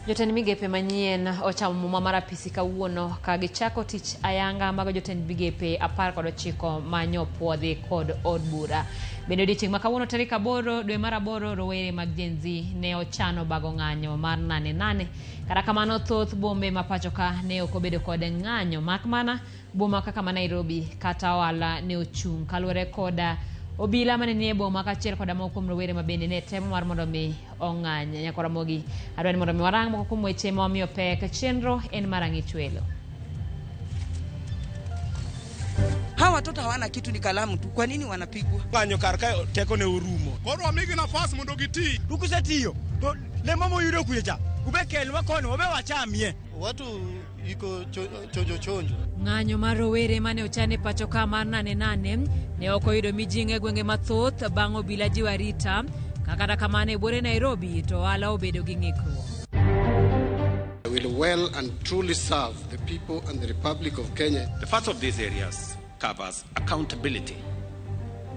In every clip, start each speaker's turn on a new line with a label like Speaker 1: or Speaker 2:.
Speaker 1: Jotend migepe manyien ochamo muma mar apisi kawuono ka gichako tich ayanga mago jotend migepe 19 manyopuodhi kod od bura. Bende odiochieng' ma kawuono tarik 8 dwe mar 8 rowere mag Gen Z ne ochano bago ng'anyo mar 8 8. Kata kamano thoth bombe ma pacho ka ne ok obedo kod ng'anyo mak mana boma kaka ma Nairobi kata ohala ne ochung' kaluwore koda obila mane nie boma kaachiel koda moko kuom rowere ma bende ne temo mar mondo mi ong'any. Nyakwa Ramogi, adwa ni mondo mi warang moko kuom weche ma wamiyo pek. Chenro en mar ang'ich welo.
Speaker 2: Hawa watoto hawana kitu, ni kalamu tu. Kwa nini wanapigwa?
Speaker 3: Ng'anyo kar kae teko ne orumo.
Speaker 4: Koro wamigi nafas mondo giti.
Speaker 5: Ukusetiyo to lemo moyudo kucho cha ube kelwa kono wabe wachamie.
Speaker 6: Watu iko chonjo chonjo.
Speaker 1: Ng'anyo mar rowere mane ochan e pacho ka mar 8 8 ne ok oyudo mijing'o e gwenge mathoth bang' obila jiwo arita. Kata kamano e buore Nairobi to ohala obedo gi ng'ikruok.
Speaker 6: I will well and truly serve the people and the Republic of Kenya.
Speaker 7: The first of these areas covers accountability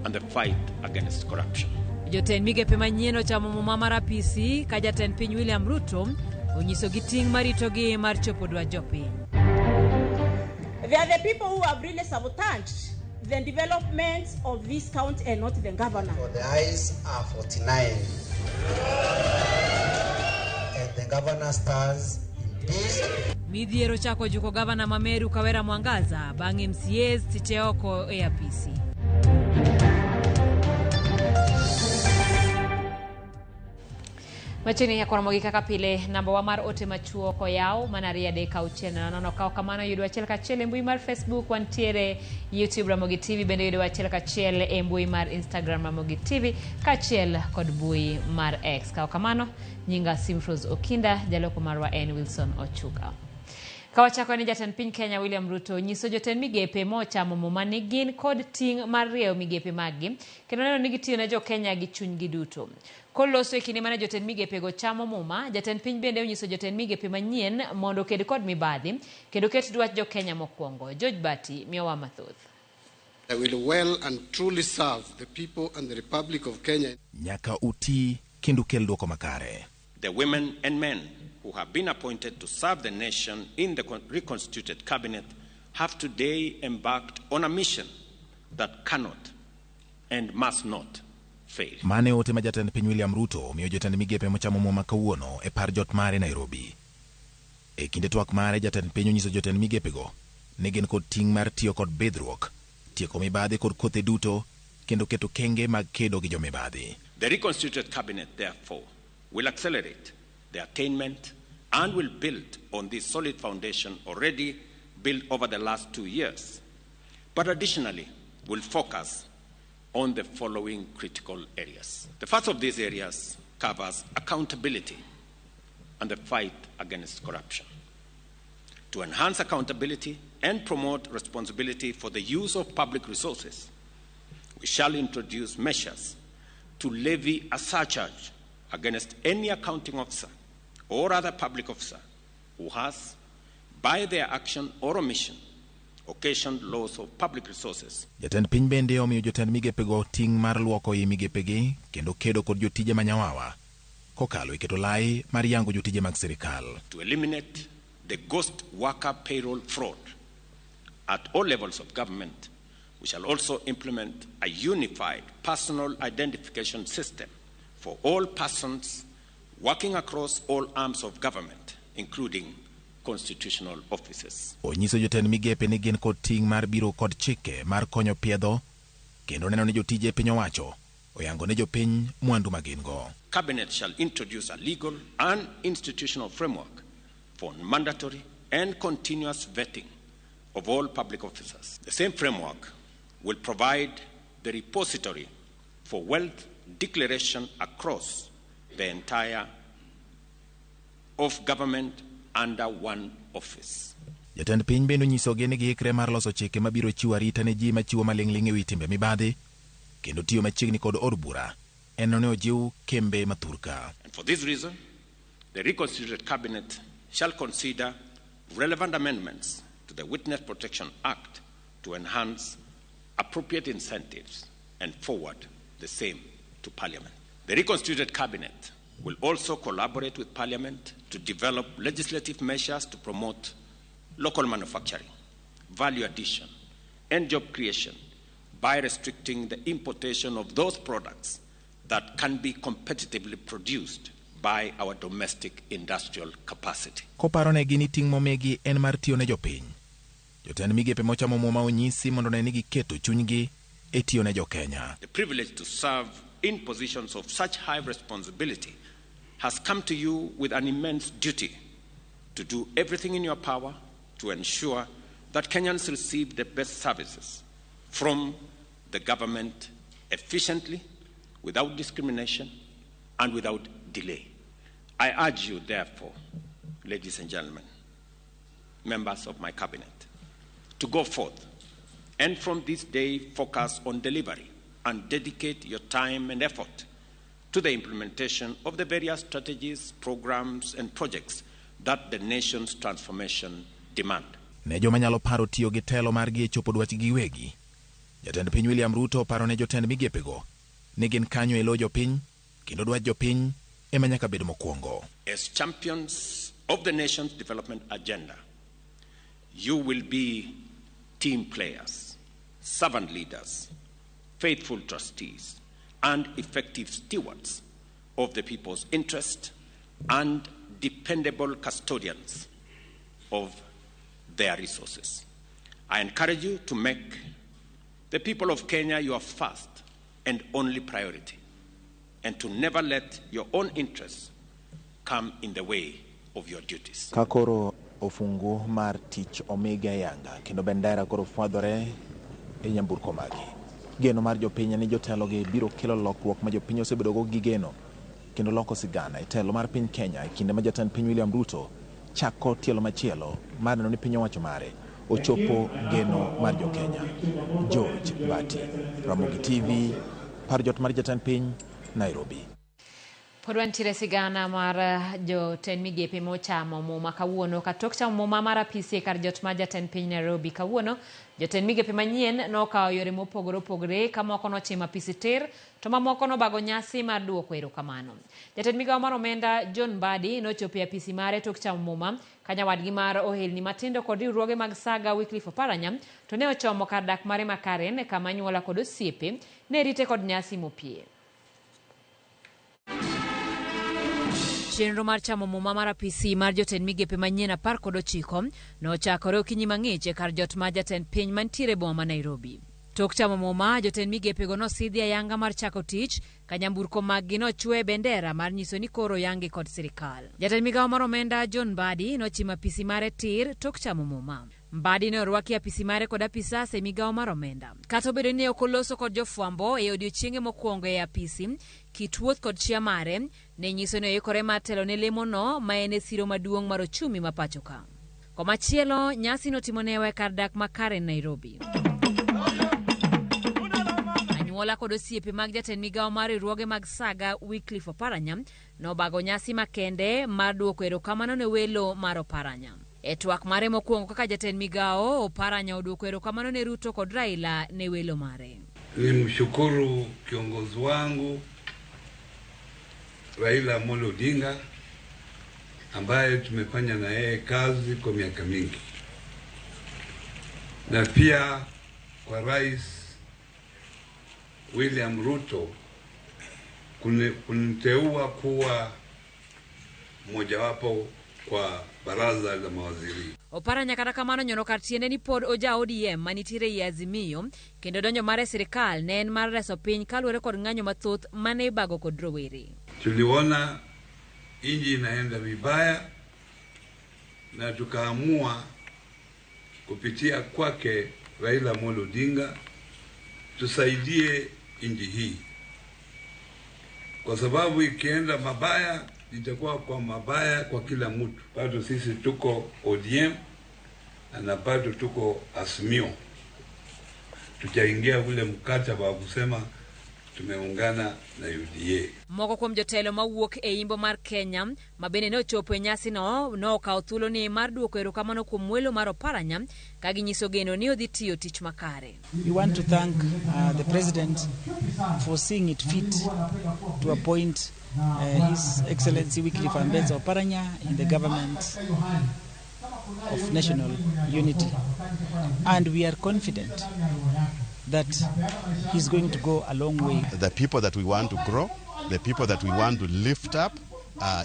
Speaker 7: and the fight against corruption.
Speaker 1: Jotend migepe manyien ochamo muma mar apisi ka jatend piny William Ruto onyisogi ting' maritogi mar chopo dwach jopiny.
Speaker 8: They are the people who have really sabotaged the development of this county and not the governor.
Speaker 9: For the ayes are 49. And the governor stands impeached.
Speaker 1: Midhiero chako juko gavana ma Meru Kawera Mwangaza bang' MCAs siche oko e apisi. Machiegni nyaka romo gi kaka pile namba wa mar ote machuok oyaw mana 2 3 6 0. Kaw kamano yudo achiel kachiel e mbui mar Facebook, wantiere YouTube Ramogi TV, bende yudo achiel kachiel e mbui mar Instagram Ramogi TV kaachiel kod mbui mar X. Kaw kamano nyinga Simfros Okinda, jaloko marwa en Wilson Ochuka. Kawachako ni jatend piny Kenya William Ruto nyiso jotend migepe mochamo muma ni gin kod ting' mar rieyo migepe maggi kendo neno ni gitiyo ne jo-Kenya gi chunygi duto. Koloso e kinde mane jotend migepego chamo muma, jatend piny bende onyiso jotend migepe manyien mondo oked kod mibadhi kendo ket dwach jo-Kenya mokwongo. George Bati miyowa mathoth.
Speaker 6: I will well and truly serve the people and the Republic of Kenya.
Speaker 10: Nyaka uti kendo kel dwoko makare.
Speaker 7: The women and men who have been appointed to serve the nation in the reconstituted cabinet have today embarked on a mission that cannot and must not fail.
Speaker 10: Mane ote ma jatend piny William Ruto omiyo jotend migepe mochamo muma kawuono e par jot mare Nairobi. E kinde twak mare jatend piny onyiso jotend migepego ni gin kod ting' mar tiyo kod bidhruok, tieko mibadhi kod kothe duto kendo keto kenge mag kedo gi jomibadhi.
Speaker 7: The reconstituted cabinet, therefore, will accelerate the attainment and will build on this solid foundation already built over the last 2 years. But additionally, will focus on the following critical areas. The first of these areas covers accountability and the fight against corruption. To enhance accountability and promote responsibility for the use of public resources, we shall introduce measures to levy a surcharge against any accounting officer or other public officer who has, by their action or omission, occasioned loss of public resources.
Speaker 10: Jatend piny bende omiyo jotend migepego ting' mar luoko i migepegi kendo kedo kod jotije manyawawa kokalo e keto lai mar yango jotije mag sirikal.
Speaker 7: To eliminate the ghost worker payroll fraud at all levels of government, we shall also implement a unified personal identification system for all persons working across all arms of government, including constitutional offices.
Speaker 10: Onyiso jotend migepe ni gin kod ting' mar biro kod chike mar konyo piedho kendo neno ni jotije piny owacho oyango ne jopiny mwandu ma gin go.
Speaker 7: Cabinet shall introduce a legal and institutional framework for mandatory and continuous vetting of all public officers. The same framework will provide the repository for wealth declaration across the entire of government under one office.
Speaker 10: Jatend piny bende onyisogi ni giikre mar loso chike mabiro chiwo arita ne ji machiwo maling'ling' e wi timbe mibadhi kendo tiyo machiegni kod od bura en ne ojiw kembe mathurka.
Speaker 7: And for this reason, the reconstituted cabinet shall consider relevant amendments to the Witness Protection Act to enhance appropriate incentives and forward the same to Parliament. The reconstituted cabinet We'll also collaborate with Parliament to develop legislative measures to promote local manufacturing, value addition, and job creation by restricting the importation of those products that can be competitively produced by our domestic industrial capacity.
Speaker 10: Koparonegi ni ting' momigi en mar tiyo ne jopiny. Jotend migepe mochamo muma onyisi mondo ne ni giketo chunygi e tiyo ne jokenya.
Speaker 7: The privilege to serve in positions of such high responsibility has come to you with an immense duty to do everything in your power to ensure that Kenyans receive the best services from the government efficiently, without discrimination, and without delay. I urge you, therefore, ladies and gentlemen, members of my cabinet, to go forth and from this day focus on delivery and dedicate your time and effort to the implementation of the various strategies, programs, and projects that the nation's transformation demand.
Speaker 10: Ne joma nyalo paro tiyo gi telo margi e chopo dwachgi giwegi. Jatend piny William Ruto oparo ne jotend migepego ni gin kanyo e lo jopiny kendo dwach jopiny ema nyaka bed mokwongo.
Speaker 7: As champions of the nation's development agenda, you will be team players, servant leaders, faithful trustees, and effective stewards of the people's interest and dependable custodians of their resources. I encourage you to make the people of Kenya your first and only priority, and to never let your own interests come in the way of your duties.
Speaker 10: Ka koro ofungu mar tich omigi ayanga kendo bendera koro fwadhore e nyamburko magi. Geno mar jopiny ni jotelogi biro kelo lokruok ma jopiny osebedogo gi geno kendo loko sigana e telo mar piny Kenya e kinde ma jatend piny William Ruto chako tielo machielo mar neno ni piny owacho mare ochopo geno mar jokenya. George Bati, Ramogi TV, par jot mar jatend piny, Nairobi.
Speaker 1: Pod wantiere sigana mar jotend migepe mochamo muma kawuono. Katok chamo muma mar apisi e kar jot mar jatend piny Nairobi kawuono, jotend migepe manyien nokawo yore mopogore opogore ka moko nochimo apisi tir to mamoko nobago nyasi mar duoko erokamano. Jatend migawo mar omenda John Mbadi nochopo e apisi mare tok chamo muma ka nyawadgi mar ohelni matindo kod riwruoge mag Saga Wycliffe Oparanya to ne ochomo kar dak mare ma Karen kama anyuola kod osiepe ne rite kod nyasi mopie. Chenro mar chamo muma mar apisi mar jotend migepe manyien 19 nochakore okinyi mang'ich e kar jot mar jatend piny mantiere e boma ma Nairobi. Tok chamo muma, jotend migepego nosidhi ayanga mar chako tich ka nyamburko maggi nochwe e bendera mar nyiso ni koro oyangi kod sirikal. Jatend migawo mar omenda John Mbadi nochimo apisi mare tir tok chamo muma. Mbadi ne orwaki e apisi mare kod apisas e migawo mar omenda. Kata obedo ni ne ok oloso kod jofwambo e odiechienge mokwongo e apisi, kit wuoth kod chia mare ne nyiso ni oikore mar telo ne lemono ma en e siro maduong' mar ochumi ma pacho ka. Komachielo, nyasi notimo newa e kar dak ma Karen, Nairobi. Anyuola kod osiepe mag jatend migawo mar riwruoge mag Saga Wycliffe Oparanya nobago nyasi makende mar duoko erokamano ne welo mar Oparanya. E twak mare mokwongo kaka jatend migawo, Oparanya oduoko erokamano ne Ruto kod Raila ne welo mare.
Speaker 11: Nimshukuru kiongozi wangu Raila Amolo Odinga ambaye tumefanya na yeye kazi kwa miaka mingi, na pia kwa Rais William Ruto kuniteua kuwa mmojawapo kwa baraza la mawaziri.
Speaker 1: Oparanya kata kamano nyono kar tiende ni pod oja ODM manitiere ei Azimio kendo donjo mare e sirikal ne en mar reso piny kaluwore kod ng'anyo mathoth mane ibago kod rowere.
Speaker 11: Tuliona inji inaenda vibaya na tukaamua kupitia kwake Raila Amolo Odinga tusaidie inji hii, kwa sababu ikienda mabaya itakuwa kwa mabaya kwa kila mtu. Bado sisi tuko ODM na bado tuko Azimio, tujaingia ule mkataba wa kusema tumeungana na UDA.
Speaker 1: Moko kuom jotelo mawuok e imbo mar Kenya ma bende ne ochopo e nyasino nokawo thuoloni mar duoko erokamano kuom welo mar Oparanya ka ginyiso geno ni odhi tiyo tich makare.
Speaker 12: We want to thank the president for seeing it fit to appoint His Excellency Wycliffe Ambetsa Oparanya in the government of national unity. And we are confident that he's going to go a long way.
Speaker 6: The people that we want to grow, the people that we want to lift up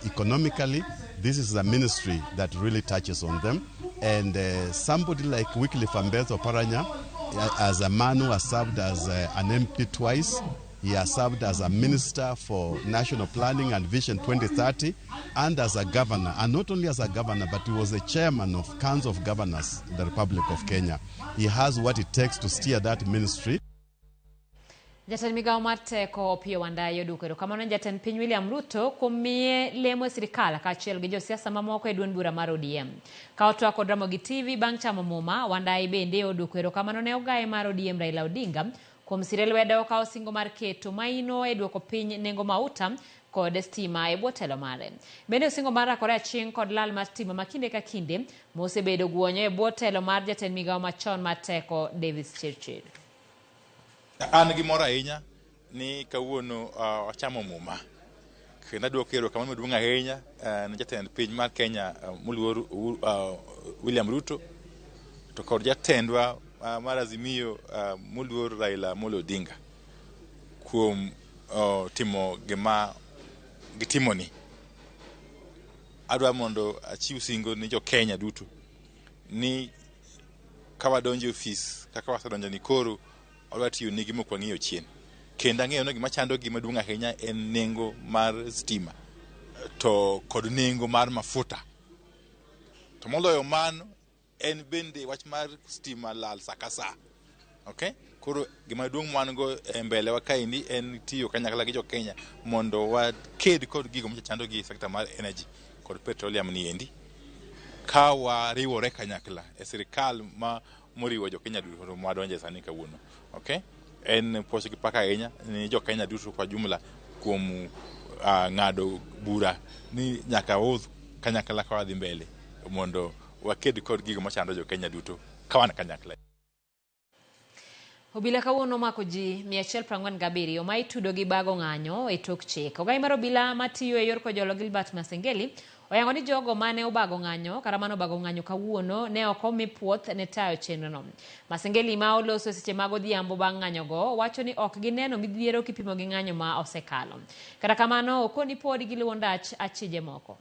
Speaker 6: economically, this is a ministry that really touches on them. And somebody like Wycliffe Ambetsa Oparanya, as a man who has served as an MP twice, he has served as a minister for national planning and Vision 2030, and as a governor. And not only as a governor, but he was the chairman of Council of Governors in the Republic of Kenya. He has what it takes to steer that ministry.
Speaker 1: Jatend migawo mar teko Opiyo Wandayi oduoko erokamano ne jatend piny William Ruto kuom miye lemo e sirikal kaachiel gi josiasa mamoko e duond bura mar ODM. Ka otwak kod Ramogi TV bang' chamo muma, Wandayi bende oduoko erokamano ne ogaye mar ODM Raila Odinga kuom sire lwedo ka osingo mar keto maino e duoko piny nengo mauta kod stima e bwo telo mare. Bende osingo mar rakore aching' kod lal mar stima ma kinde ka kinde mosebedo guonyo e bwo telo mar jatend migawo machon mar teko Davis Chirchir.
Speaker 13: An gi mor ahinya ni kawuono wachamo muma kendo aduoko erokamano maduong' ahinya ne jatend piny mar Kenya moluor William Ruto to kod jatendwa mar Azimio moluor Raila Amolo Odinga kuom timo gima gitimoni. Adwa mondo achiw singo ni jo Kenya duto ni ka wadonjo e ofis kaka wasedonjo ni koro wadwa tiyo nigi mok wang'iyo chien. Kendo ang'eyo ni gima chandogi maduong' ahinya en nengo mar stima to kod nengo mar mafuta. To moloyo mano en bende wach mar stima lal sa ka sa. Okay? Koro gima duong' ma wan go e mbele wa kaendi en tiyo kanyakla gi jo Kenya mondo waked kod gigo machandogi e sekta mar energy kod petroleum ni endi. Ka wariwore kanyakla e sirikal ma moriwo jo Kenya duto mwadonje sani kawuono. Okay? En puoch gi pak ahinya ni jo Kenya duto kwa jumla kuom ng'ado bura ni nyaka wawuoth kanyakla ka wadhi mbele mondo waked kod gigo machando jo Kenya duto ka wan kanyakla.
Speaker 1: Obila kawuono omako ji 147 ma itudo gi bago ng'anyo e tok chik. Ogai mar obila matiyo e yor kojolo Gilbert Masengeli oyango ni jogo mane obago ng'anyo kata mane obago ng'anyo kawuono ne ok omi puoth ne tayo chenrono. Masengeli ma oloso e seche mag odhiambo bang' ng'anyogo wacho ni ok gineno midhiero kipimo gi ng'anyo ma osekalo. Kata kamano okoni pod giluwo ndach achije moko.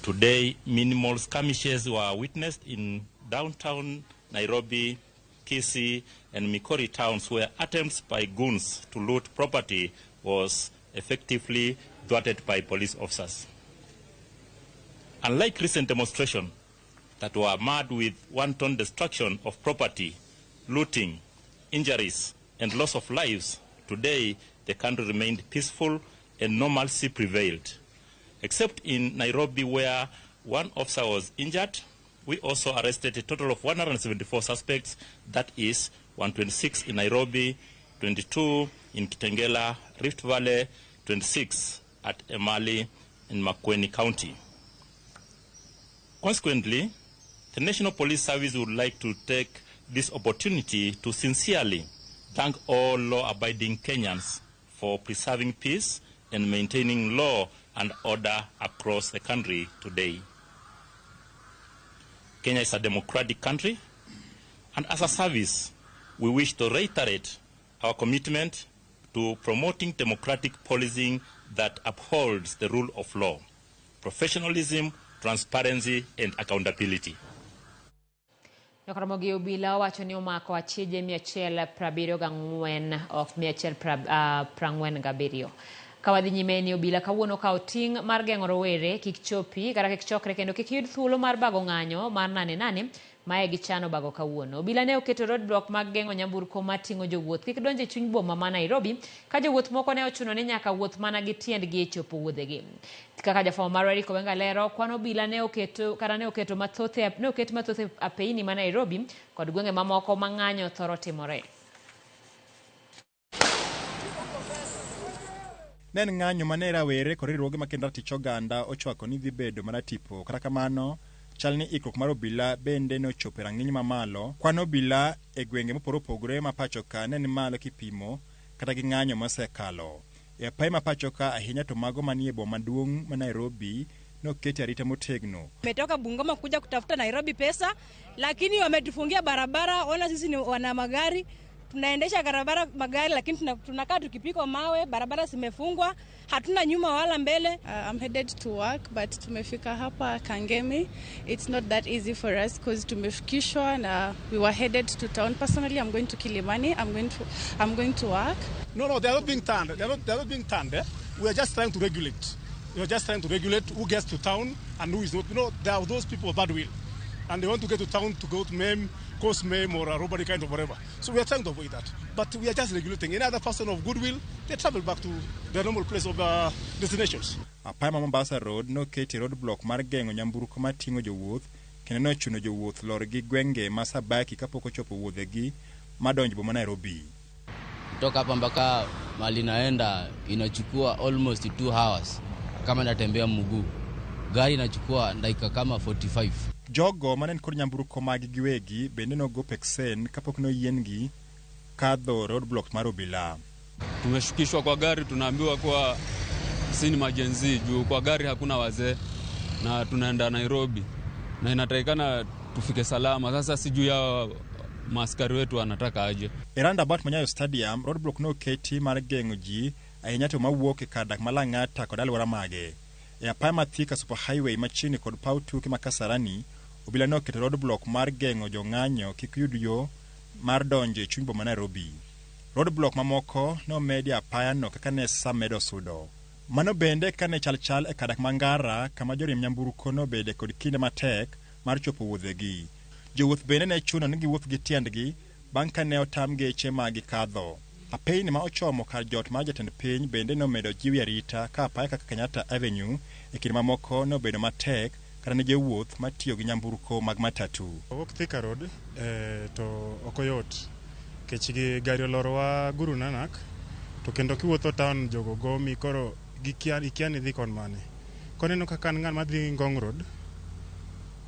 Speaker 14: Today, minimal skirmishes were witnessed in downtown Nairobi, Kisii, and Migori towns where attempts by goons to loot property was effectively thwarted by police officers. Unlike recent demonstrations that were marred with wanton destruction of property, looting, injuries, and loss of lives, today the country remained peaceful and normalcy prevailed. Except in Nairobi, where one officer was injured, we also arrested a total of 174 suspects, that is 126 in Nairobi, 22 in Kitengela, Rift Valley, 26 at Emali in Makueni County. Consequently, the National Police Service would like to take this opportunity to sincerely thank all law-abiding Kenyans for preserving peace and maintaining law and order across the country today. Kenya is a democratic country, and as a service, we wish to reiterate our commitment to promoting democratic policing that upholds the rule of law, professionalism, transparency, and accountability.
Speaker 1: Jokaramogi obila owacho ni omako achije 174 ok 147. Ka wadhi nyime ni obila kawuono okawo ting' mar geng'o rowere kik chopi kata kik chokre kendo kik yud thuolo mar bago ng'anyo mar nane nane mae gichano bago kawuono. Obila ne oketo roadblock mag geng'o nyamburko mating'o jowuoth kik donj e chuny boma ma Nairobi ka jowuoth moko ne ochuno ni nyaka wuoth mana gi tiendgi e chopo wuodhegi. Kaka jafwambo marwa Eric Owenga lero, kwan obila ne oketo kata ne oketo mathoth ne oket mathoth e apeyni ma Nairobi kod gwenge mamoko ma ng'anyo thoro timore.
Speaker 15: Ne en ng'anyo mane rawere kod riwruoge makendo ratich oganda ochwako ni dhi bedo maratipo. Kata kamano, chal ni ikruok mar obila bende ne ochopo e rang'iny mamalo. Kwan obila e gwenge mopogore opogore ma pacho ka ne ni malo kipimo kata gi ng'anyo mosekalo. E apaye ma pacho ka ahinya to mago manie boma maduong' ma Nairobi noketi arita motegno.
Speaker 16: Tumetoka Bungoma kuja kutafuta Nairobi pesa, lakini wametufungia barabara. Ona sisi ni wana magari, tunaendesha barabara magari, lakini tunakaa tukipikwa mawe, barabara zimefungwa, hatuna nyuma wala mbele.
Speaker 17: I'm headed to work but tumefika hapa Kangemi. It's not that easy for us because tumefikishwa na we were headed to town. Personally, I'm going to Kilimani. I'm going to work.
Speaker 4: No, they are not being turned. They are not being turned. Eh? We are just trying to regulate. We are just trying to regulate who gets to town and who is not. You know, there are those people of bad will, and they want to get to town to go to maim, cause maim or a robbery kind of whatever. So we are trying to avoid that. But we are just regulating. Any other person of goodwill, they travel back to their normal place of destinations.
Speaker 15: Apaya ma Mombasa Road noketi roadblock mar geng'o nyamburko mating'o jowuoth kendo nochuno jowuoth lor gi gwenge ma Sabaki kapok ochopo wuodhegi madonjo boma Nairobi.
Speaker 18: Kutoka hapa mpaka mahali naenda inachukua almost 2 hours kama natembea mguu. Gari inachukua dakika kama 45.
Speaker 15: Jogo mane kod nyamburko mag giwegi bende nogo peksen kapok noyiengi kadho roadblock mar obila.
Speaker 19: Tumeshukishwa kwa gari, tunaambiwa kuwa si ni majenzi juu kwa gari hakuna wazee na tunaenda Nairobi na inatakikana tufike salama. Sasa sijui ya maaskari wetu wanataka aje.
Speaker 15: E roundabout Manyayo Stadium, roadblock noketi mar geng'o ji ahinya to mawuok e kar dak ma Lang'ata kod alwora mage. E apaya ma Thika Super Highway machiegni kod paw tuke ma Kasarani, obila noketo roadblock mar geng'o jong'anyo kik yud yo mar donjo e chuny boma Nairobi. Roadblock mamoko nomedi e apayano kaka ne sa medo sudo. Mano bende kane chal e kar dak ma Ngara kama joriemb nyamburko nobede kod kinde matek mar chopo wuodhegi. Jowuoth bende ne chuno ni giwuoth gi tiendgi bang' ka ne otam geche ma gikadho. Apeyni ma ochomo kar jot mar jatend piny bende nomedo jiwi arita ka apaya kaka Kenyatta Avenue e kinde mamoko nobedo matek kata ne jowuoth matiyo gi nyamburko mag matatu.
Speaker 20: Wuok Thika Road to ok oyot nikech gi gari olorowa Guru Nanak to kendo kiwuotho town jogo gomi koro gikia ikia ni dhi kon mane. Koneno kaka an ng'at madhi Ngong Road,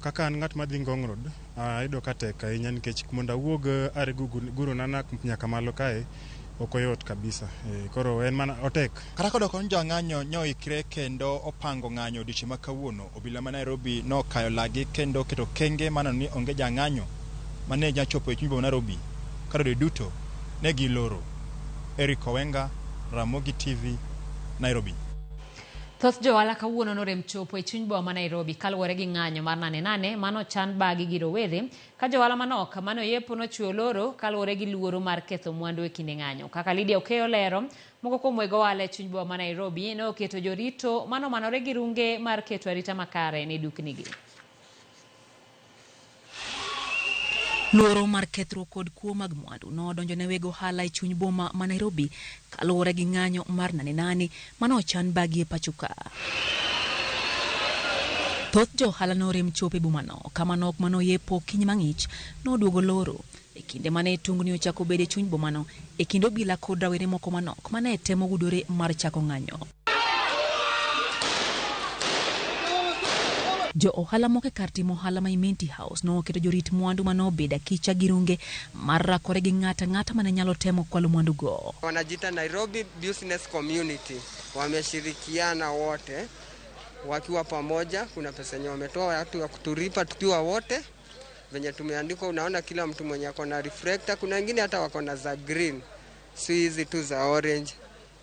Speaker 20: kaka an ng'at madhi Ngong Road, ayudo ka tek ahinya nikech mondo awuog are Guru Nanak nyaka malo kae ok oyot kabisa. Koro en mana otek.
Speaker 15: Kata kodoko ni jong'anyo nyoikre kendo opango ng'anyo odiochieng' ma kawuono, obila ma Nairobi nokayo lagi kendo oketo kenge maneno ni onge jang'anyo mane nyachopo e chuny boma Nairobi ka rode duto ne giloro. Eric Owenga, Ramogi TV, Nairobi.
Speaker 1: Thoth johala kawuono norem chopo e chuny boma ma Nairobi kaluwore gi ng'anyo mar 8-8 mano chan bagi gi rowere ka johala manok mano yepo nochweyo loro kaluwore gi luoro mar ketho mwandu e kinde ng'anyo. Kaka Lydia Okeyo lero, moko kuom weg ohala e chuny boma ma Nairobi ne oketo jorito mano manore gi runge mar keto arita makare ne duknigi.
Speaker 21: Luoro mar kethruok kod kuo mag mwandu nodonjo ne weg ohala e chuny boma ma Nairobi kaluwore gi ng'anyo mar 8-8 mane ochan bagi e pacho ka. Thoth jo ohala norem chopo e bomano kama nok manoyepo okinyi mang'ich noduogo loro e kinde mane tungni ochako bedo e chuny bomano e kind obila kod rawere moko manok mane temo gudore mar chako ng'anyo. Jo ohala moko e kar timo ohala ma Imenti House noketo jorit mwandu manobedo akicha gi runge mar rakore gi ng'ata ng'ata mane nyalo temo kwalo mwandu go.
Speaker 22: Wanajiita Nairobi Business Community, wameshirikiana wote wakiwa pamoja. Kuna pesa yenye wametoa watu wa kutulipa tukiwa wote venye tumeandikwa. Unaona kila mtu mwenye ako na reflector, kuna wengine hata wako na za green, si hizi tu za orange.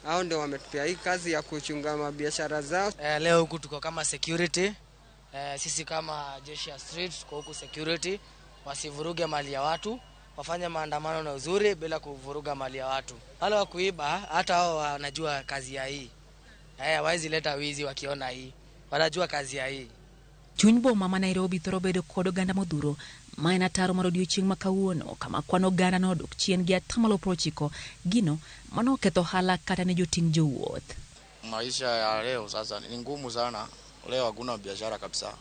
Speaker 22: Hao ndio wametupia hii kazi ya kuchunga mabiashara zao.
Speaker 23: Leo huku tuko kama security. Sisi kama jeshi ya street tuko huku security, wasivuruge mali ya watu, wafanye maandamano na uzuri bila kuvuruga mali ya watu. Wale wa kuiba hata hao wanajua kazi ya hii. Hawezi leta wizi wakiona hii. Wanajua kazi ya hii.
Speaker 21: Chuny boma ma Nairobi thoro bedo kod oganda modhuro ma en ataro mar odiochieng' ma kawuono kama kwan oganda nodok chien gi 90% gino mano oketho ohala kata ne joting' jowuoth.
Speaker 24: Maisha ya leo sasa ni ngumu sana. Leo hakuna biashara kabisa.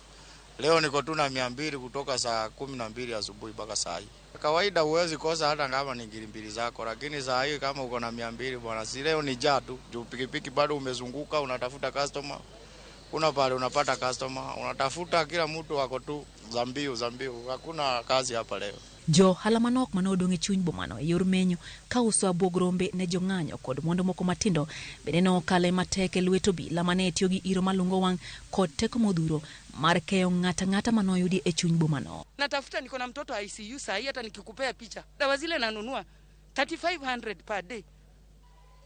Speaker 24: Leo niko tu na 200 kutoka saa 12 asubuhi mpaka saa hii. Kawaida huwezi kosa hata kama ni ngiri mbili zako, lakini saa hii kama uko na 200 bwana, si leo ni jaa tu. Juu pikipiki bado umezunguka unatafuta customer. Kuna pale unapata customer, unatafuta kila mtu wako tu. za mbio za mbio, hakuna kazi hapa leo.
Speaker 21: Jo ohala manok mane odong' e chuny bomano e yor menyo ka uso abuog rombe ne jong'anyo kod mwandu moko matindo bende ne okale matek e lwet obila mane tiyo gi iro malungo wang' kod teko modhuro mar keyo ng'ata ng'ata mane oyudi e chuny bomano.
Speaker 2: Natafuta, niko na mtoto ICU saa hii, hata nikikupea picha dawa zile nanunua 3500 per day.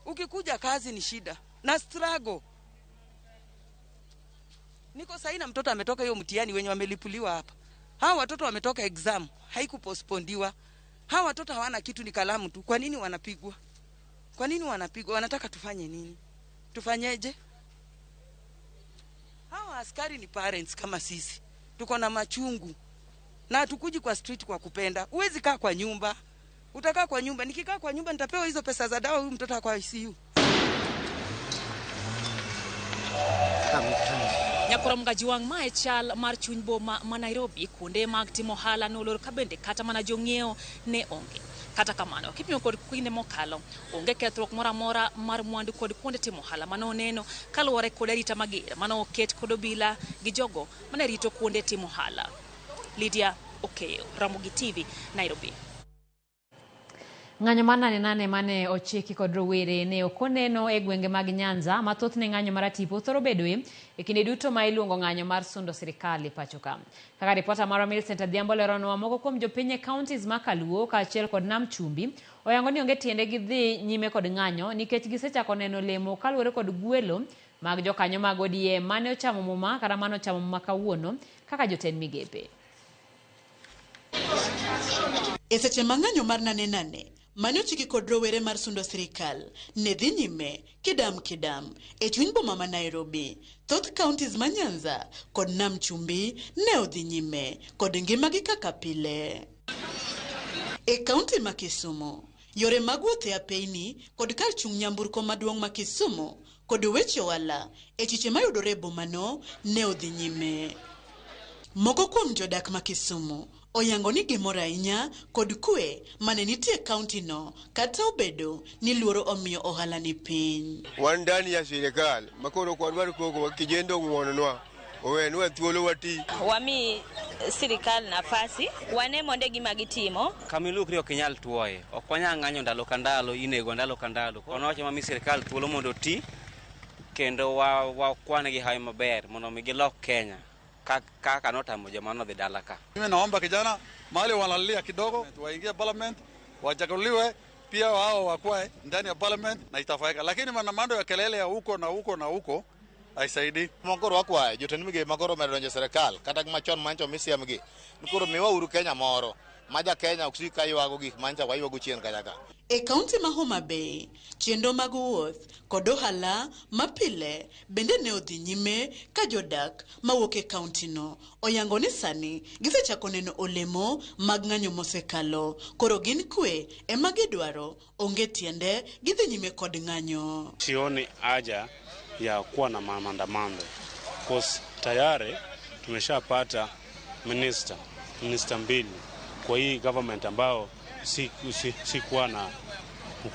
Speaker 2: Ukikuja kazi ni shida na struggle. Niko saa hii na mtoto ametoka hiyo mtihani wenye wamelipuliwa hapa. Hawa watoto wametoka exam, haikupospondiwa. Hawa watoto hawana kitu, ni kalamu tu. Kwa nini wanapigwa? Kwa nini wanapigwa? Wanataka tufanye nini? Tufanyeje? Hawa askari ni parents kama sisi. Tuko na machungu. Na hatukuji kwa street kwa kupenda. Huwezi kaa kwa nyumba. Utakaa kwa nyumba. Nikikaa kwa nyumba nitapewa hizo pesa za dawa, huyu mtoto kwa ICU.
Speaker 21: Nyakoro Mgajiwang' ma e chal mar chuny boma ma Nairobi, kuonde mag timo ohala nolor ka bende kata mana jong'iewo ne onge. Kata kamano, kipimo kod kinde mokalo, onge kethruok moro amora mar mwandu kod kuonde timo ohala mane oneno kaluwore kod arita mager mane oket kod obila gi jogo mane rito kuonde timo ohala. Lydia Okeyo, Ramogi TV, Nairobi.
Speaker 1: Ng'anyo mar nane nane mane ochiki kod rowere ne ok oneno e gwenge mag Nyanza ma thothne ng'anyo maratipo thoro bedoe e kinde duto ma iluongo ng'anyo mar sundo sirikal e pacho ka. Kaka ripota marwa Millicent Adhiambo leronwa, moko kuom jopiny e counties ma Kaluo kaachiel kod Nam Chumbi oyango ni onge tiende gidhi nyime kod ng'anyo nikech gisechako neno lemo kaluwore kod gwelo mag jokanyo mag ODM mane ochamo muma kata mane ochamo muma kawuono kaka jotend migepe.
Speaker 3: E seche ma ng'anyo mar nane nane mane ochiki kod rowere mar sundo sirikal ne dhi nyime kidam kidam e chuny boma ma Nairobi, thoth counties ma Nyanza kod Nam Chumbi ne odhi nyime kod ngimagi kaka pile. E kaunti ma Kisumu, yore mag wuoth e apeyni kod kar chung' nyamburko maduong' ma Kisumu kod weche ohala e chiche mayudore e bomano ne odhi nyime. Moko kuom jodak ma Kisumu oyango ni gimor ahinya kod kwe mane nitie e kaunti no kata obedo ni luoro omiyo ohala ni piny.
Speaker 5: Wan ndani ya sirikal makoro ok wadwar koko kijendo ng'wononwa owenwa thuolo wati.
Speaker 8: Wami sirikal nafasi wane monde gima gitimo.
Speaker 25: Kamilukri ok inyal tuoye, ok wanyal ng'anyo ndalo ka ndalo, inego ndalo ka ndalo. Onowacho mami sirikal thuolo mondo oti kendo wakwan gi hawi maber mondo mi gilok Kenya kaka notamo joma nodhi dala ka.
Speaker 26: Mimi naomba kijana mahali wanalalia kidogo waingie parliament wachaguliwe pia wao wakuwe ndani ya parliament na itafanyika, lakini maandamano ya kelele ya huko na huko na huko haisaidii.
Speaker 27: Mokoro wakwayo jotend migepe makoro omedo donjo e sirikal kata machon mancho misiemgi ni koro miwa uru Kenya moro ma ja Kenya ok sik ka ywago gik mancha waywago chien kacha ka.
Speaker 3: E kaunti ma Homa Bay, chenro mag wuoth kod ohala mapile bende ne odhi nyime ka jodak mawuok e kaunti no oyango ni sani gisechako neno olemo mag ng'anyo mosekalo, koro gin kwe ema gidwaro, onge tiende gidhi nyime kod ng'anyo.
Speaker 28: Sioni haja ya kuwa na maandamano cause tayari tumeshapata minister mbili kwa hii government ambao sikuwa na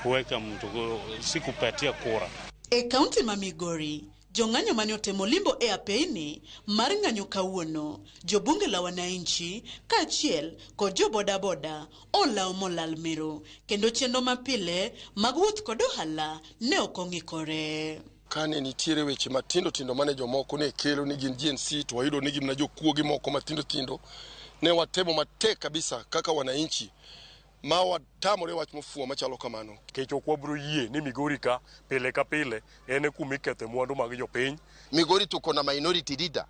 Speaker 28: kuweka mtu, sikupatia kura.
Speaker 3: E kaunti ma Migori, jong'anyo mane otemo limbo e apeyni mar ng'anyo kawuono, jobunge la wananchi kaachiel kod jo bodaboda olawo molal miru kendo chenro mapile mag wuoth kod ohala ne ok ong'ikore.
Speaker 29: Kane nitiere weche matindo tindo mane jomoko ne kelo ni gin GNC to wayudo ni gin na jokuoge moko matindo tindo, ne watemo matek kabisa kaka wananchi ma watamore wach mofuwo machalo kamano.
Speaker 30: Nikech ok wabiro yie ni Migori ka pile ka pile en e kuma ikethe mwandu mag jopiny.
Speaker 9: Migori tuko na minority leader.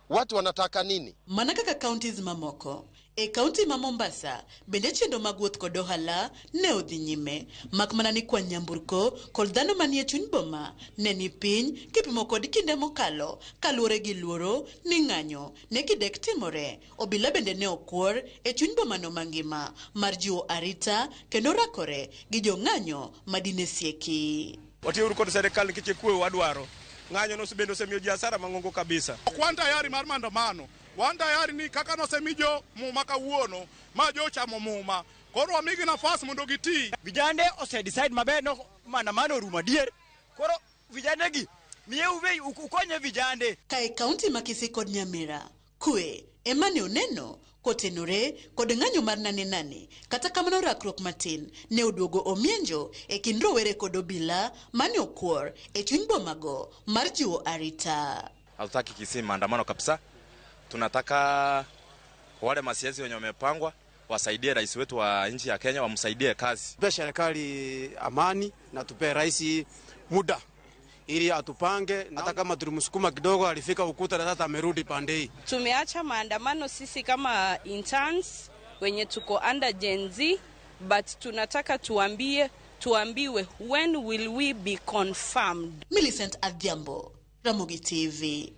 Speaker 9: Watu wanataka nini?
Speaker 3: Mana kaka counties mamoko, e kaunti ma Mombasa bende chenro mag wuoth kod ohala ne odhi nyime, mak mana ni kwan nyamburko kod dhano manie chuny boma ne ni piny kipimo kod kinde mokalo kaluwore gi luoro ni ng'anyo ne kidek timore. Obila bende ne okwor e chuny bomano mangima mar jiwo arita kendo rakore gi jong'anyo madine sieki.
Speaker 31: Watiyouru kod sirikal nikech kwe wadwaro. Ng'anyo no bende osemiyo ji hasara mang'ongo kabisa.
Speaker 4: Ok wan tayari mar maandamano, wan tayari ni kaka nosemi jo muma kawuono ma jo ochamo muma, koro wamigi nafas mondo giti.
Speaker 32: Vijande ose decide maber no maandamano orumo adier, koro vijande gi miye uwe ukonye vijande.
Speaker 3: Ka e kaunti ma Kisii kod Nyamira, Kwe ema ne oneno kotenore kod ng'anyo mar nane nane kata kamano rakruok matin ne oduogo omienjo e kind rowere kod obila mane okwor e chuny bomago mar jiwo arita.
Speaker 6: Hatutaki Kisii maandamano kabisa. Tunataka wale masiasi wenye wamepangwa wasaidie rais wetu wa nchi ya Kenya, wamsaidie kazi.
Speaker 7: Tupe serikali amani na tupe rais muda ili atupange. Hata kama tulimsukuma kidogo, alifika ukuta na sasa amerudi pande hii.
Speaker 8: Tumeacha maandamano sisi kama interns wenye tuko under Gen Z, but tunataka tuambiwe when will we be confirmed.
Speaker 3: Millicent Adhiambo, Ramogi TV.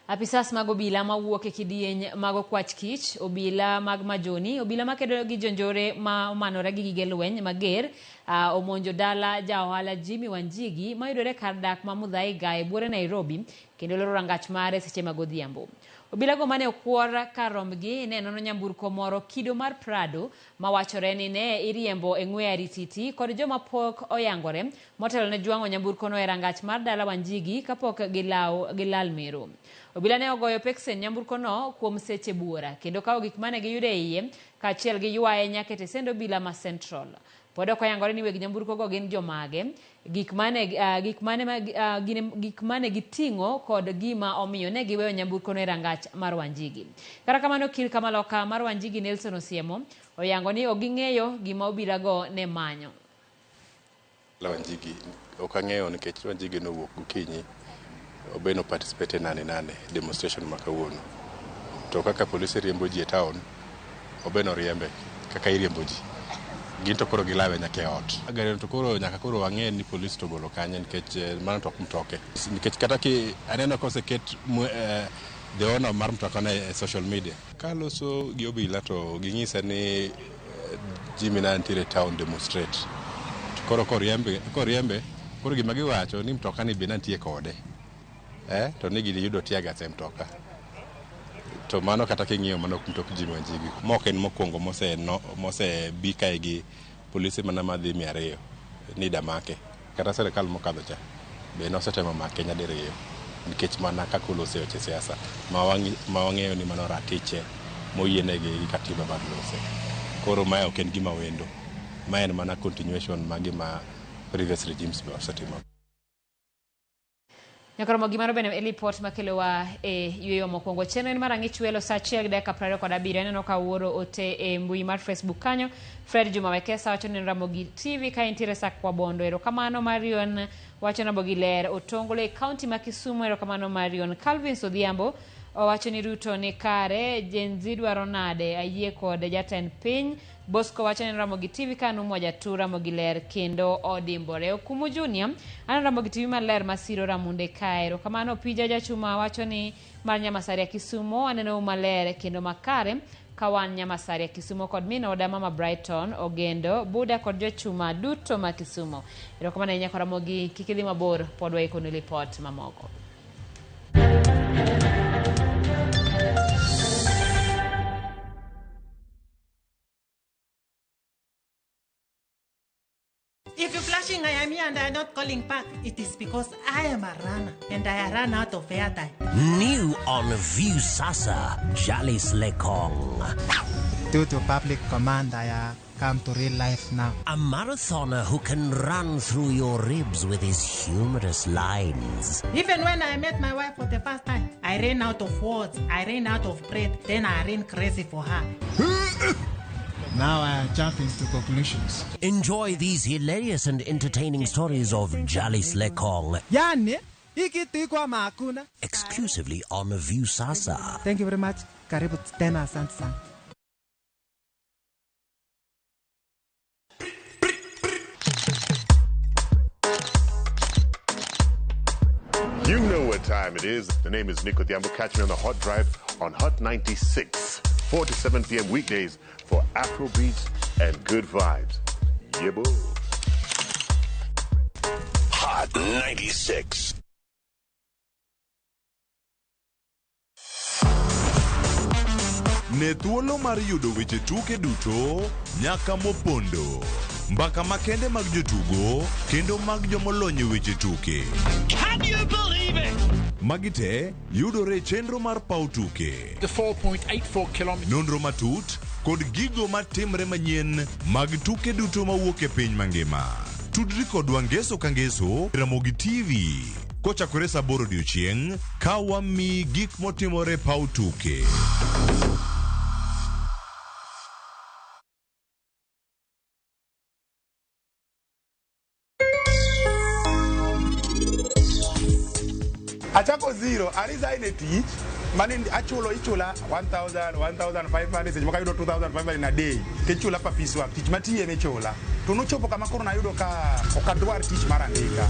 Speaker 1: Apisas mag obila mawuok e kidieny mag okwach kich, obila mag majoni, obila makedo gi jonjore ma omanore gi gige lweny mager, omonjo dala ja ohala Jimmy Wanjigi mayudore kar dak ma Muthaiga e buore Nairobi kendo loro rangach mare seche mag odhiambo. Obilago mane okwor kar rombgi ne nono nyamburko moro kido mar Prado mawachore ni ne iriembo e ng'we arititi kod joma pok oyangore motelo ne jwang'o nyamburkono e rangach mar dala Wanjigi kapok gilal mero. Obila ne ogoyo peksen nyamburkono kuom seche buora kendo kawo gik mane giyudo e iye kaachiel gi ywaye nyaka e tesend obila ma Central. Pod ok oyangore ni weg nyamburkogo gin jomage, gik mane giting'o kod gima omiyo ne giweyo nyamburkono e rangach mar Wanjigi. Kata kamano okil kamaloka mar Wanjigi Nelson Osiemo oyango ni ok ging'eyo gima obilago ne manyo.
Speaker 10: Wanjigi ok ang'eyo nikech Wanjigi nowuok gokinyi obeno participate nane nane demonstration ma kawuono. To kaka polisi riembo ji e town, obeno riembe kaka iriembo ji. Gin to koro gilawe nyaka e ot. Gari to koro nyaka koro wang'e ni polisi to golo kanye nikech mano to ok mtoke. Nikech kata ki aneno koseket the owner mar mtoka ne e social media. Kaloso gi obila to ging'isa ni Jimmy na nitiere town demonstrate. To koro koriembe koro gima giwacho ni mtoka ni be nitie kode. To ni giyudo tear gas e mtoka. To mano kata king'iyo mano ok mtok Jimmy Wanjigi. Mok en mokwongo mose bi kae gi polisi mana madhi 200 ni damake. Kata sirikal mokadho cha be nosetemo make nyadiriyo nikech mana kaka olose weche siasa ma wang'eyo ni mano ratiche moyienegi gi katiba mar lose. Koro mae ok en gima wendo. Ma en mana continuation ma gima previous regimes be osetimo.
Speaker 1: Nyakoromo gimaro bende e lipot makelowa e yweyo mokwongo. Chenro en mar ang'ich welo saa 1:27. Aneno ka wuoro ote e mbui mar Facebook kanyo. Fred Juma Wekesa wacho ni Ramogi TV ka entiere Sakwa Bondo. Erokamano Marion wacho Ramogi ler Otonglo e kaunti ma Kisumu. Erokamano Marion. Calvin Odhiambo owacho ni Ruto ni kare, Gen Z dwaro nade, ayie kod jatend piny. Bosco wacho ni Ramogi TV ka numoja tu Ramogi ler kendo odimbore. Okumu Junior aneno Ramogi TV maler masiro Ramunde kae. Erokamano. Pija Jachuma wacho ni mar Nyamasaria Kisumu aneno maler kendo makare kawan Nyamasaria Kisumu kod min oda Mama Brighton Ogendo Buda kod jochuma duto ma Kisumu. Erokamano ahinya Ramogi, kik idhi mabor, pod waikoni lipot mamoko.
Speaker 11: If you're flashing, I am here and I am not calling back. It is because I am a runner and I run out of airtime.
Speaker 12: New on Viusasa, Jalis Lekong.
Speaker 13: Due to public command, I come to real life now.
Speaker 12: A marathoner who can run through your ribs with his humorous lines.
Speaker 11: Even when I met my wife for the first time, I ran out of words, I ran out of breath, then I ran crazy for her.
Speaker 13: Now I am jumping to conclusions.
Speaker 12: Enjoy these hilarious and entertaining stories of Jalis Lekong.
Speaker 13: Yani, makuna.
Speaker 12: Exclusively on Viusasa.
Speaker 13: Thank you very much. Karibu tena, asante sana.
Speaker 14: You know what time it is. The name is Nico Diambo. Catch me on the Hot Drive on Hot 96, 4 to 7 p.m. weekdays for Afro beats and good vibes. Yeah, boy.
Speaker 16: Hot 96.
Speaker 17: Ne thuolo mar yudo weche tuke duto nyaka mopondo.
Speaker 2: Mbaka makende mag jotugo kendo mag jomolony e weche tuke.
Speaker 16: Can you believe it?
Speaker 2: Magi te yudore e chenro mar paw tuke.
Speaker 5: The 4.84 kilometers.
Speaker 2: Nonro matut kod gigo matimre manyien mag tuke duto mawuok e piny mangima. Tudri kodwa ngeso ka ngeso Ramogi TV kochakore saa 8 odiochieng' ka wamiyi gik motimore e paw tuke.
Speaker 15: Achako zero, a resign e tich, mane achulo ichula 1000, 1500, seche moko ayudo 2500 in a day, tichula per piece work, tich matiye michula. To nochopo kama koro nayudo ka ok adwar tich mar andika.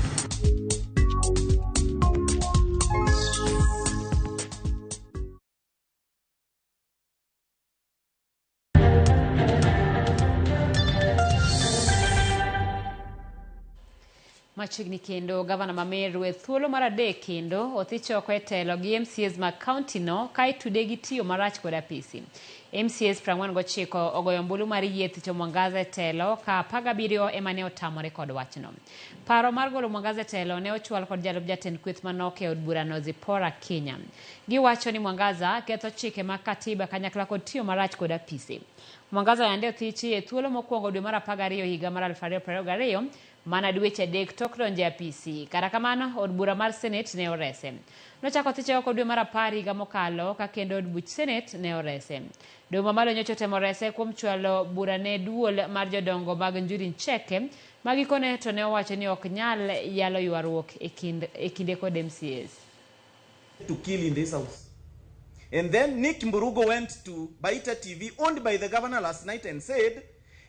Speaker 1: Machiegni kendo gavana ma Meru e thuolo mar adek kendo othich oko e telo gi MCAs mag kaunti no ka itude gi tiyo marach kod apisi. MCAs 49 ogoyo ombulu mar yie thicho Mwangaza e telo ka 17 ema ne otamore kod wachno. Paro mar golo Mwangaza e telo ne ochwal kod jalup jatend kweth manok e od burano Zipporah Kinya. Giwacho ni Mwangaza ketho chike mag katiba kanyakla kod tiyo marach kod apisi. Mwangaza yande othichi e thuolo mokwongo dwe mar 12 higa mar 2022 mana dweche adek tok donjo e apisi. Kata kamano, od bura mar Senate ne orese. Nochako thiche oko dwe mar 10 higa mokalo ka kendo od buch Senate ne orese. Doho mamalo nyocha otemo rese kuom chwalo bura ne duol mar jodongo mag Njuri Ncheke ma gikone to ne owacho ni ok nyal yalo ywaruok e kind e kinde kod MCAs.
Speaker 17: To kill in this house. And then Nick Mburugo went to Baita TV, owned by the governor last night, and said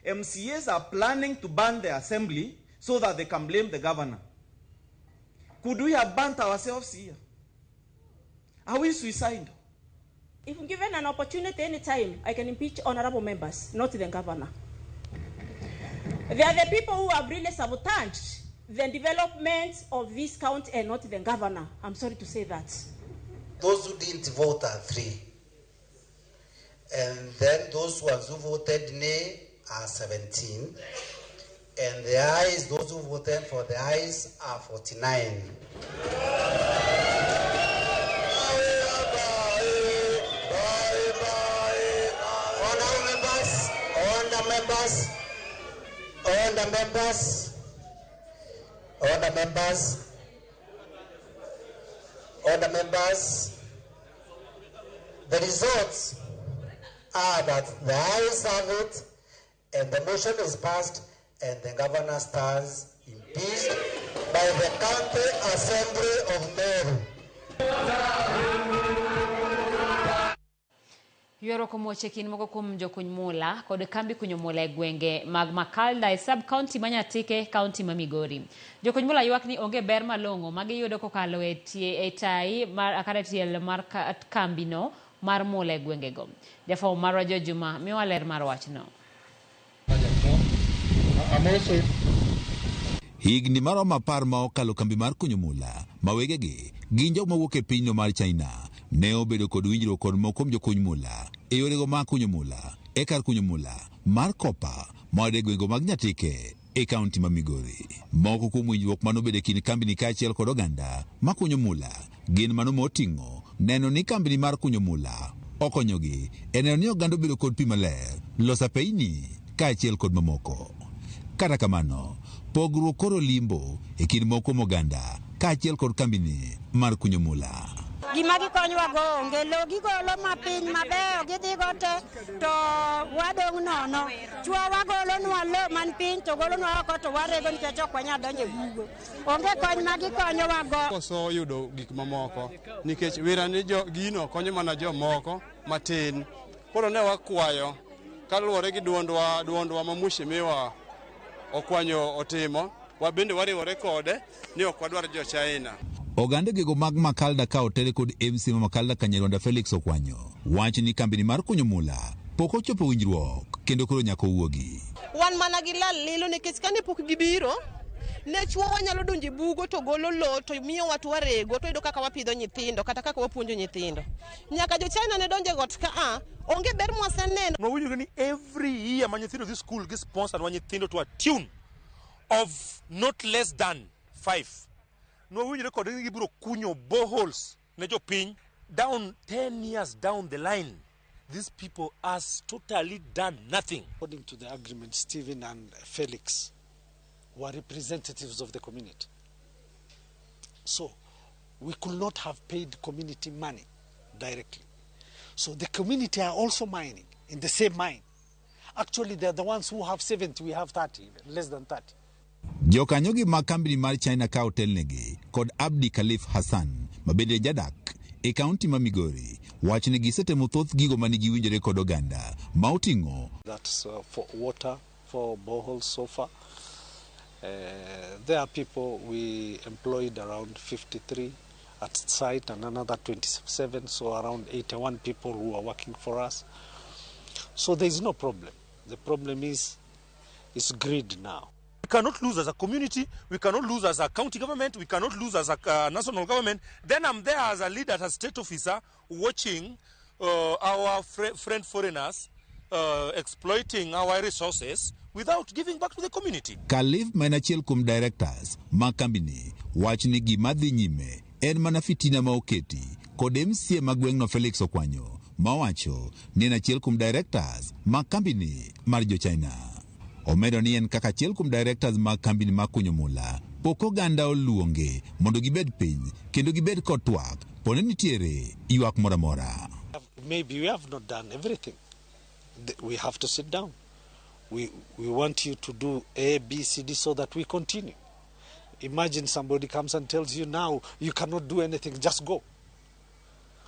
Speaker 17: MCAs are planning to ban the assembly so that they can blame the governor. Could we have burnt ourselves here? Are we suicidal?
Speaker 18: If given an opportunity any time, I can impeach honorable members, not the governor. They are the people who have really sabotaged the development of this county and not the governor. I'm sorry to say that.
Speaker 9: Those who didn't vote are 3. And then those ones who voted nay are 17. And the ayes, those who voted for the ayes are 49. Honorable members, order members, order members, order members, order members. The results are that the ayes have it and the motion is passed and the governor stands impeached by the County Assembly of Meru.
Speaker 1: Ywaruok omuoch e kind moko kuom jokuny mula kod kambi kunyo mula e gwenge mag Makalda e sub county ma Nyatike, kaunti ma Migori. Jokuny mula ywak ni onge ber malong'o ma giyudo kokalo e tie e tai mar kata tiel mar kambino mar mula e gwengego. Jafwambo marwa George Juma miyowa ler mar wachno.
Speaker 19: Higni maromo 10 ma okalo kambi mar kunyo mula ma wegegi gin jok mawuok e pinyno mar China ne obedo kod winjruok kod moko kuom jokuny mula e yorego mag kunyo mula e kar kunyo mula mar Kopa ma e gwenge mag Nyatike e kaunti ma Migori. Moko kuom winjruok manobedo e kind kambini kaachiel kod oganda ma kunyo mula gin mano moting'o neno ni kambini mar kunyo mula okonyogi e neno ni oganda obedo kod pi maler, loso apeyni kaachiel kod mamoko. Kata kamano, pogruok koro limbo e kind moko kuom oganda kaachiel kod kambini mar kunyo mula.
Speaker 20: Gima gikonyowago onge, lowo gigolo mapiny mabeyo gidhigo te to wadong' nono. Chwowa golonwa lowo man piny to golonwa oko to warego nikech ok wanyal donjo e bugo. Onge kony ma gikonyowago.
Speaker 7: Koso yudo gik mamoko nikech wira ni jo gino konyo mana jomoko matin. Koro ne wakwayo kaluwore gi duondwa ma mheshimiwa Okwanyo otimo, wabende wariwore kode ni ok wadwar jo China.
Speaker 19: Oganda gego mag Makalda ka otere kod MC ma Makalda Kanyarwanda Felix Okwanyo wacho ni kambini mar kunyo mula pok ochopo winjruok kendo koro nyaka owuogi.
Speaker 21: Wan mana gi lal lilo nikech kane pok gibiro
Speaker 4: Ne chuowa nyalo donjo e bugo to golo lowo to miyowa to warego to wayudo kaka wapidho nyithindo kata kaka wapuonjo nyithindo. Nyaka jo China ne donjo e got ka a, onge ber mwaseneno.
Speaker 21: Nwawinjore ni every year ma nyithindo dhi school gi sponsor nwa nyithindo to a tune of not less than 5. Nwawinjore kodgi ni gibiro kunyo boreholes ne jopiny down 10 years down the line. These people has totally done nothing.
Speaker 22: According to the agreement, Stephen and Felix were representatives of the community. So we could not have paid community money directly. So the community are also mining in the same mine. Actually, they're the ones who have 70, we have 30, even less than 30.
Speaker 19: Jokanyogi mag kambini mar China ka otelnegi kod Abdi Khalif Hassan ma bende jadak e kaunti ma Migori wacho ni gisetemo thoth gigo manigi winjore kod oganda ma oting'o
Speaker 22: That's for water, for boreholes so far. There are people we employed around 53 at site and another 27, so around 81 people who are working for us. So there is no problem. The problem is greed now.
Speaker 21: We cannot lose as a community, we cannot lose as a county government, we cannot lose as a national government. Then I'm there as a leader, as a state officer, watching our friend foreigners exploiting our resources without giving back to the community.
Speaker 19: Khalif ma en achiel kuom directors mag kambini wacho ni gima dhi nyime en mana fitina ma oketi kod MCA ma gweng'no Felix Okwanyo ma owacho ni en achiel kuom directors mag kambini mar jo China. Omedo ni en kaka achiel kuom directors mag kambini mar kunyo mula pok oganda oluonge mondo gibed piny kendo gibed kod twak pone nitiere ywak moro amora.
Speaker 22: Maybe we have not done everything. We have to sit down. We want you to do A, B, C, D so that we continue. Imagine somebody comes and tells you now you cannot do anything, just go.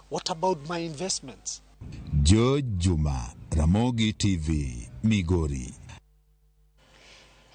Speaker 22: What about my investments?
Speaker 19: George Juma, Ramogi TV, Migori.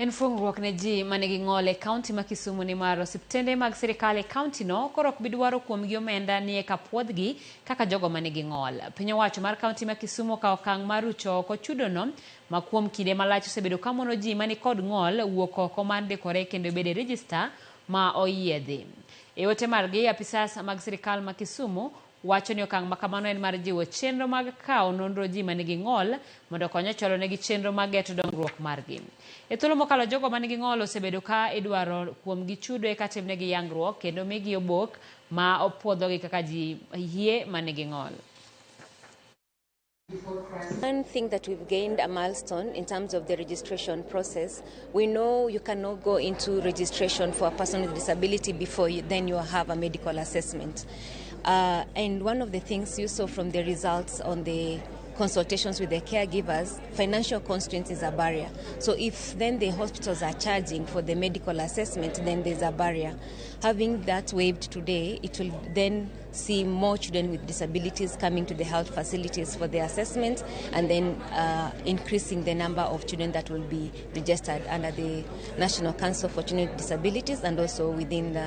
Speaker 1: En fungruok ne ji manigi ng'ol e kaunti ma Kisumu ni mar osiptende mag sirikal e kaunti no koro ok bi dwaro kuomgi omenda ni eka puodhgi kaka jogo manigi ng'ol. Piny owacho mar kaunti ma Kisumu okawo okang' mar rucho oko chudono ma kuom kinde malach osebedo ka mono ji mani kod ng'ol wuok oko mar ndikore kendo bedo e rejista ma oyiedhi. E ote margi, apisas mag sirikal ma Kisumu wacho ni okang' ma kamano en mar jiwo chenro mag kawo nonro ji manigi ng'ol mondo okony e chwalo negi chenro mag geto dongruok margi. E thuolo mokalo jogo manigi ng'ol osebedo ka idwaro kuomgi chudo eka timnegi yangruok kendo migi obok ma opuodhogi kaka ji hie manigi ng'ol.
Speaker 23: One thing that we've gained a milestone in terms of the registration process. We know you cannot go into registration for a person with disability before then you have a medical assessment. And one of the things you saw from the results on the consultations with the caregivers, financial constraints is a barrier. So if then the hospitals are charging for the medical assessment, then there's a barrier. Having that waived today, it will then see more children with disabilities coming to the health facilities for the assessment, and then increasing the number of children that will be registered under the National Council for Children with Disabilities and also within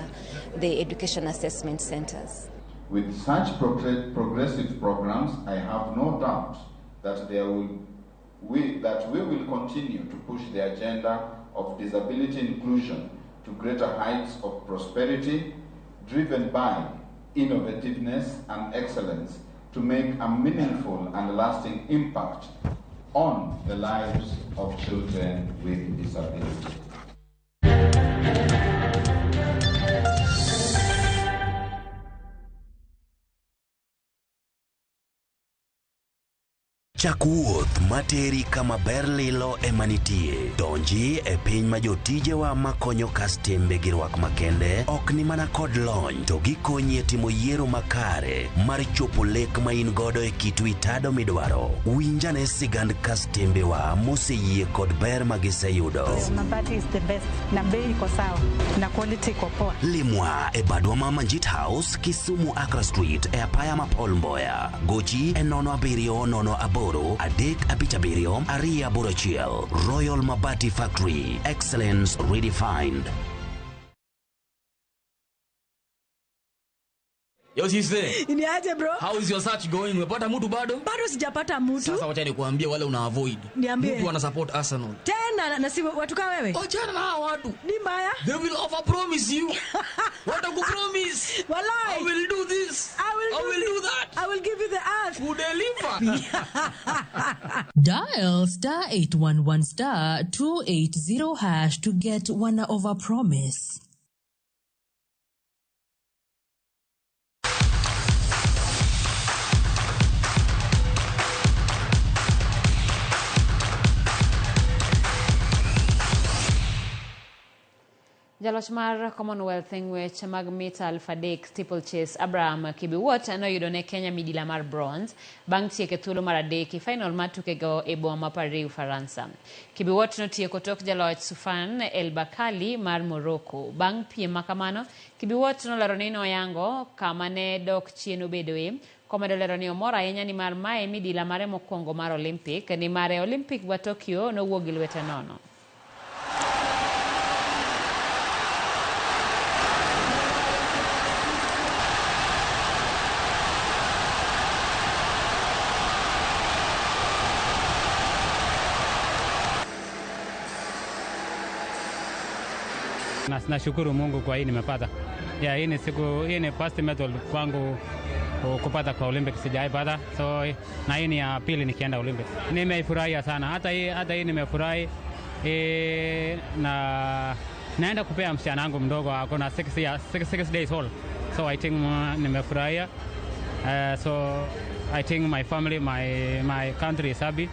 Speaker 23: the education assessment centers.
Speaker 24: With such progressive programs, I have no doubt that we will continue to push the agenda of disability inclusion to greater heights of prosperity, driven by innovativeness and excellence, to make a meaningful and lasting impact on the lives of children with disability.
Speaker 25: Chak wuoth materi kama ber lilo ema nitie. Donji e piny ma jotijewa makonyo kastembe gi rwak makende ok ni mana kod lony to gikonyi e timo yiero makare mar chopo lek ma in godo e kit witado midwaro. Winjane sigand kastembewa moseyie kod ber ma giseyudo.
Speaker 11: Mabati is the best na bei iko sawa na quality iko poa.
Speaker 25: Limwa e badwa ma Manjit House, Kisumu Accra Street e apaya ma Paul Mboya. Gochi e 07 08 3 5 7 2 8 1. Royal Mabati Factory, excellence redefined.
Speaker 3: Yo sister.
Speaker 6: Ni aje bro?
Speaker 3: How is your search going? Umepata mtu bado?
Speaker 6: Bado sijapata mtu.
Speaker 3: Sasa wacha nikuambie wale una avoid.
Speaker 6: Niambie.
Speaker 3: Mtu ana support Arsenal.
Speaker 6: Tena na si watu kama wewe?
Speaker 3: Achana na hawa watu.
Speaker 6: Ni mbaya.
Speaker 3: They will over promise you. Watakupromise.
Speaker 6: Walai.
Speaker 3: I will do this.
Speaker 6: I will
Speaker 3: do that.
Speaker 6: I will give you the earth.
Speaker 3: Who deliver.
Speaker 8: Dial star 811 star 280 hash to get one over promise.
Speaker 1: Jaloch mar Commonwealth e ng'wech mag mita 3000 steeplechase Abraham Kibiwot noyudo ne Kenya midila mar bronze bang' tieko e thuolo mar adek e final mar tukego e boma ma Paris, Ufaransa. Kibiwot notieko tok jaloch Sufan El Bakali mar Morocco. Bang' piem ma kamano, Kibiwot nolero ni noyango kama ne dok chien obedoe, komedo lero ni omor ahinya nimar mae midila mare mokwongo mar Olympic, nimar e Olympic ma Tokyo nowuok gi lwete nono.
Speaker 10: Nashukuru Mungu kwa hii nimepata. Yeah, hii ni siku, hii ni first medal kwangu kupata kwa Olympics, sijaipata. So na hii ni ya pili nikienda Olympics. Nimeifurahia sana. Hata hii nimefurahi. Na naenda kupea msichana wangu mdogo ako na 6 days old. So I think nimefurahia. So I think my family, my country is happy.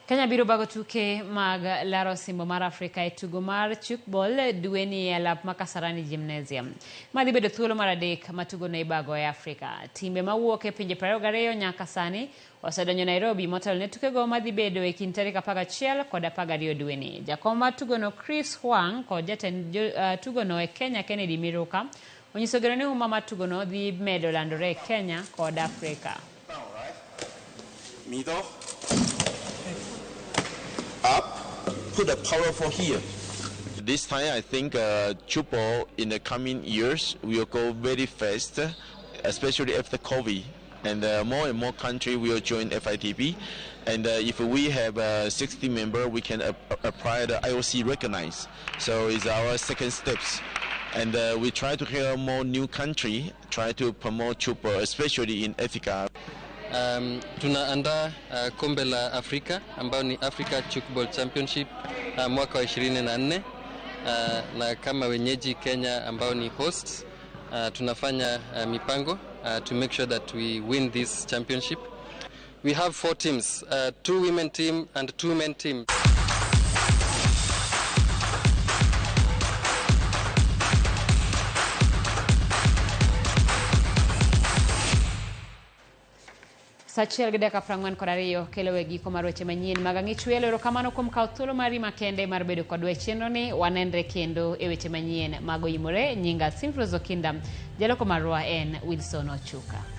Speaker 1: Kenya biro bago tuke mag laro osimbo mar Afrika e tugo mar tchoukball dwe ni e alap ma Kasarani Gymnasium. Madhi bedo thuolo mar adek ma tugono ibago e Afrika. Timbe mawuok e pinje 22 nyaka sani osedonjo Nairobi motelo ne tukego madhi bedo e kind tarik 11 kod 12 dweni. Jakom mar tugono Chris Huang kod jatend tugono e Kenya Kennedy Miruka onyiso geno ni huma mar tugono dhi medo landore e Kenya kod Afrika.
Speaker 12: Middle. Up, put a powerful here. This time I think tchoukball in the coming years will go very fast, especially after COVID. And more and more countries will join FITB. And if we have 60 members, we can apply the IOC recognize. So it's our second steps. And we try to hear more new country, try to promote tchoukball, especially in Africa.
Speaker 26: Tunaandaa kombe la Afrika ambao ni Africa Tchoukball Championship mwaka wa 24, na kama wenyeji Kenya ambao ni hosts, tunafanya mipango to make sure that we win this championship. We have 4 teams, 2 women team and 2 men team.
Speaker 1: Saa 1:42 kelo e giko mar weche manyien mag Ang'ich Welo. Erokamano kuom kawo thuolo mari makende mar bedo kodwa e chenro ni. Wanenre kendo e weche manyien mag Oyimore. Nyinga Simfrose Okinda, jaloko marwa en Wilson Ochuka.